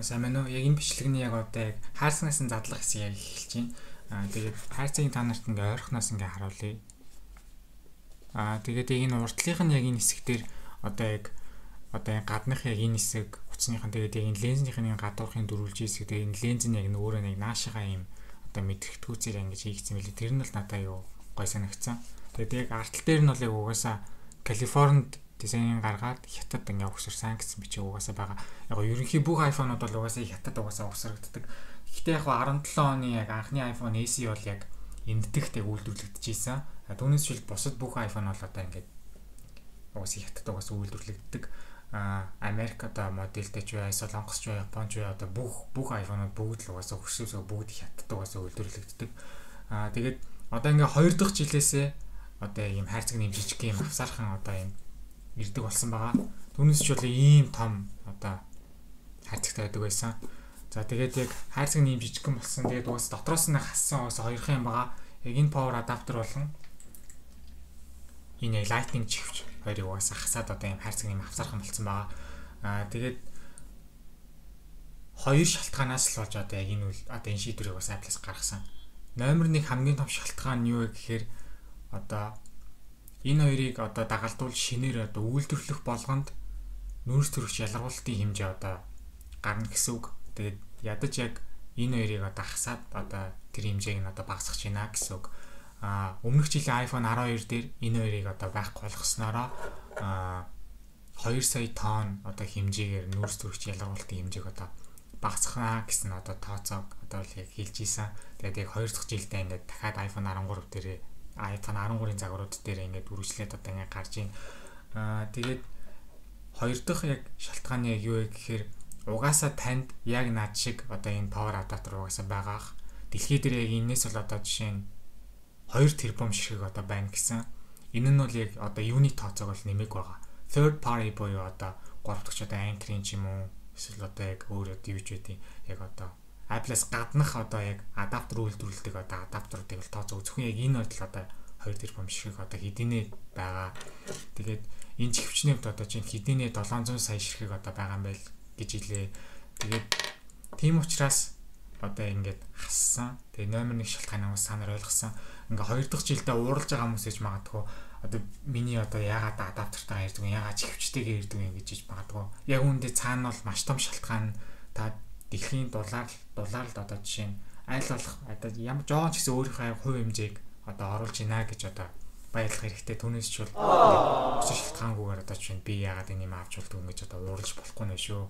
Сайн байна уу? Яг энэ бичлэгний яг одоо яг хайрцагнаас нь задлах хэсгийг яг эхэлж байна. Тэгээд хайрцагийг та нарт ингээ ойрхоноос ингээ харуулъя. Тэгээд яг энэ уртлынх нь яг энэ хэсэг дээр одоо яг одоо яг гаднах яг энэ хэсэг утасных нь тэгээд яг энэ лензнийх нь гадуурхын дөрвөлж хэсэг тэгээд энэ ленз нь яг өөрөө нэг наашигаа юм одоо мэдрэгтгүүцээр ингэж хийгдсэн мөлий. Тэр нь бол надад юу гой санагдсан. Тэгээд яг артал дээр нь бол яг угаасаа Калифорнид дизайн гаргаад хятад ингээ угсарсан гэсэн бичиг угаасаа байгаа. Яг гоо ерөнхий бүх iPhone-ууд бол угаасаа хятад угаасаа угсрагддаг. Гэхдээ яг гоо 17 оны яг анхны iPhone SE бол яг энддэгт яг үйлдвэрлэгдэж ийсэн. Түүнээс шил бусад бүх iPhone бол одоо ингээд угаасаа хятад угаасаа үйлдвэрлэгддэг. Америк одоо модельтэй ч бай, Солонгос ч бай, Япон ч бай одоо бүх iPhone-ууд бүгд л угаасаа хөршөөсөө бүгд хятад угаасаа үйлдвэрлэгддэг. Тэгээд одоо ингээ хоёр дахь жилээсээ одоо ийм хайрцаг нэм жижиг юм авсаархан одоо ийм ирдэг болсон байгаа. Түүнээс ч бол ийм том одоо хайрцагтай байдаг байсан. За тэгээд яг хайрцаг нэм жижигхэн болсон. Тэгээд угаас дотроос нь хассан угаас хоёрхан юм байгаа. Яг энэ power adapter болон энэ яг lightning чихвч хоёрыг угаасаа хасаад одоо ийм хайрцаг нэм авсаархан болсон байгаа. Тэгээд хоёр шалтгаанаас л болж одоо яг энэ үл одоо энэ шийдвэрийг бас Apple-аас гаргасан. Номер 1 хамгийн том шалтгаан нь юу вэ гэхээр одоо энэ хоёрыг одоо дагалдуул шинээр одоо үйлдвэрлэх болгонд нүүрс төрөгч ялгаруулалтын хэмжээ одоо гарна гэсэн үг. Тэгээд ядаж яг энэ хоёрыг одоо хасаад одоо тэр хэмжээг нь одоо багасгах байна гэсэн үг. Өмнөх жилийн iPhone 12 дээр энэ хоёрыг одоо байхгүй болгосноороо 2 сая тонн одоо хэмжээгээр нүүрс төрөгч ялгаруулалтын хэмжээг одоо багасгана гэсэн одоо тооцоог одоо л яг хэлж ийсэн. Тэгээд яг 2 дахь жилдээ ингээд дахиад iPhone 13 дээрээ iPhone 13-ын загварууд дээр ингээд үргэлжлээд одоо ингээд гарч ийн. Тэгээд хоёр дахь яг шалтгааны яг юу вэ гэхээр угаасаа танд яг над шиг одоо энэ power adapter угаасаа байгаах. Дэлхий дээр яг энэс бол одоо жишээ нь 2 тэрбум ширхэг одоо байна гэсэн. Энэ нь бол яг одоо юуны тооцоог бол нэмэг байгаа. Third party буюу одоо 3 дахь одоо Anchor-ын ч юм уу эсвэл одоо яг өөр одоо юу ч байдیں۔ Яг одоо Apple-аас гаднах одоо яг адаптер үйлдвэрлэдэг одоо адаптеруудыг бол тооцоо зөвхөн яг энэ бодол одоо 2 тэрбум ширхэг одоо хэдийнэ байгаа. Тэгээд энэ чихвчний хувьд одоо чинь хэдийнэ 700 сая ширхэг одоо байгаа юм байл гэж хэлээ. Тэгээд тийм учраас одоо ингээд хассан. Тэгээд номер 1 шалтгааны бас санаар ойлгосон. Ингээ хоёр дахь жилдээ ууралж байгаа хүмүүс ээж магадгүй одоо миний одоо яагаад адаптертайгаа ярьдаг юм, яагаад чихвчтэйгээ ярьдаг юм гэж иж магадгүй. Яг үүндээ цаана бол маш том шалтгаан та дэлхийн дулаалд одоо жишээ нь аль болох одоо ямар жоон ч гэсэн өөрийнхөө хувь хэмжээг одоо оруулж ийна гэж одоо баярлах хэрэгтэй. Түүнээс ч бол өчиг шалтгаангүйгээр одоо жишээ нь би яагаад энэ юм авч болдгоо гэж одоо уурлаж болохгүй нэ шүү.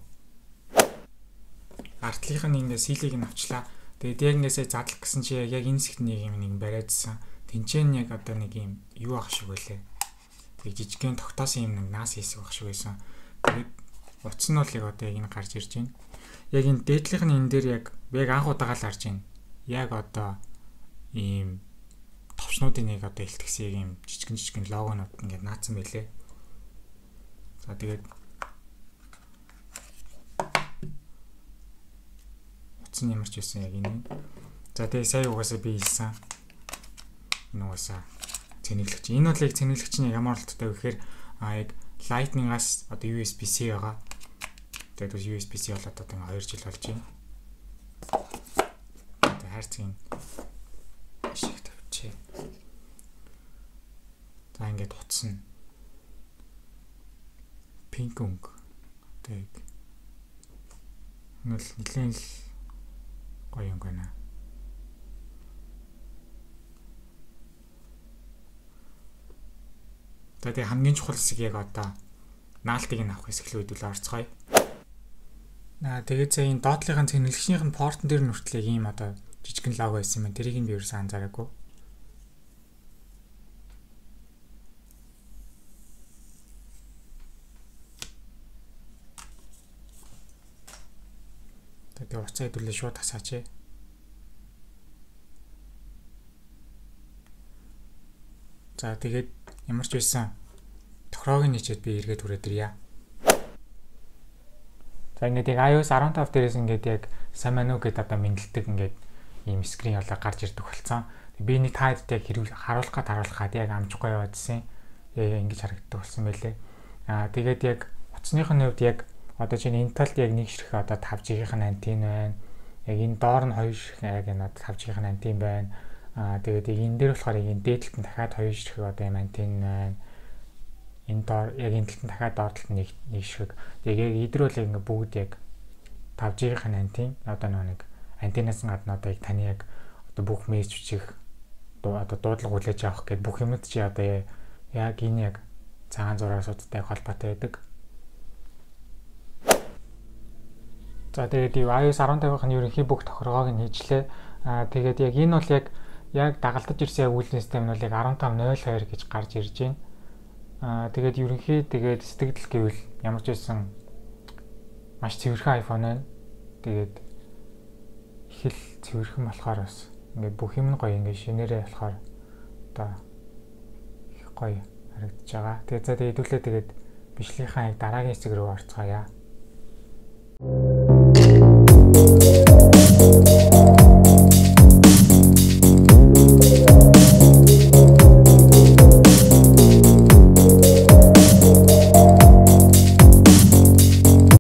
Артлынх нь ингээд силийг нь авчлаа. Тэгээд яг ингээсээ задлах гэсэн чи яг энэ хэсэгт нэг юм нэг бариадсан. Тинчэн яг одоо нэг юм юу ах шиг байлээ. Тэг жижигхэн тогтоосон юм нэг наас хэсэг ах шиг байсан. Тэгээд утас нь бол яг одоо яг энэ гарч ирж байна. Яг энэ дээдлийнх нь энэ дээр яг анх удаага л харж байна. Яг одоо ийм товчнуудын нэг одоо илтгэсэн яг ийм жижигэн логонууд ингээд наацсан байлээ. За тэгээд утас нь ямар ч байсан яг энэ. За тэгээд сая угаасаа би хэлсэн. Энэ угаасаа цэнэглэгч. Энэ бол яг цэнэглэгч нь ямар оролттой вэ гэхээр яг Lightning-аас одоо USB-C байгаа. Тэгээд USB-C бол одоо ингээ 2 жил болж байна. Одоо хайрцгийн шиг тавьчих. За ингээд утасна. Пинк өнгө. Тэгээд энэ бол нэлээд л гоё өнгө байна. За тэгээ хамгийн чухал хэсэг яг одоо наалтыг нь авах хэсэг л үүдэл орцгоё. Тэгээд сая энэ доотлынхын цэнэглэгчнийх нь портон дээр нь хүртэл яг ийм одоо жижигхэн лого байсан юм байна. Тэрийг нь би ерөөсөн анзаараагүй. Тэгээд уцаа хэдүүлээ шууд хасаач. За тэгээд ямар ч байсан тохироог нь хичээд би эргээд хүрээд ирье. За ингээд яг iOS 15 дээрээс ингээд яг сайн байна уу гэдээ одоо мэдлдэг ингээд ийм скрин болоо гарч ирдэг болсон. Би нэг та хэд яг хэрэг харуулах гад яг амжихгүй яваадсэн. Яг ингэж харагддаг болсон байлээ. Тэгээд яг утасных нь хувьд яг Одоо чинь энэ талд яг нэг ширхэг одоо 5G-ийн антен байна. Яг энэ доор нь хоёр ширхэг яг энэ 5G-ийн антен байна. Тэгээд яг энэ дээр болохоор яг энэ дээд талд нь дахиад хоёр ширхэг одоо юм антен байна. Энэ доор яг энэ талд нь дахиад доор талд нь нэг ширхэг. Тэгээд яг эдгээр бол ингээ бүгд яг 5G-ийн антен одоо нэг антенаас гадна одоо яг таны яг одоо бүх мессеж бичих одоо дуудлага хүлээж авах гэдэг бүх юмнууд чи одоо яг энэ яг цагаан зураа судтай холбоотой байдаг. За тэгээд iOS 15-ын ерөнхий бүх тохиргоог нь хийжлээ. Тэгээд яг энэ бол яг дагалдаж ирсэн яг үйлдвэрлэлийн систем нь бол яг 15.02 гэж гарч ирж байна. Тэгээд ерөнхий тэгээд сэтгэл гэвэл ямар ч байсан маш цэвэрхэн iPhone байна. Тэгээд их л цэвэрхэн болохоор бас ингээд бүх юм нь гоё ингээд шинээрээ болохоор одоо их гоё харагдаж байгаа. Тэгээд за тэгээд хэдүүлээ тэгээд бичлэгийнхаа яг дараагийн хэсэг рүү орцгоё.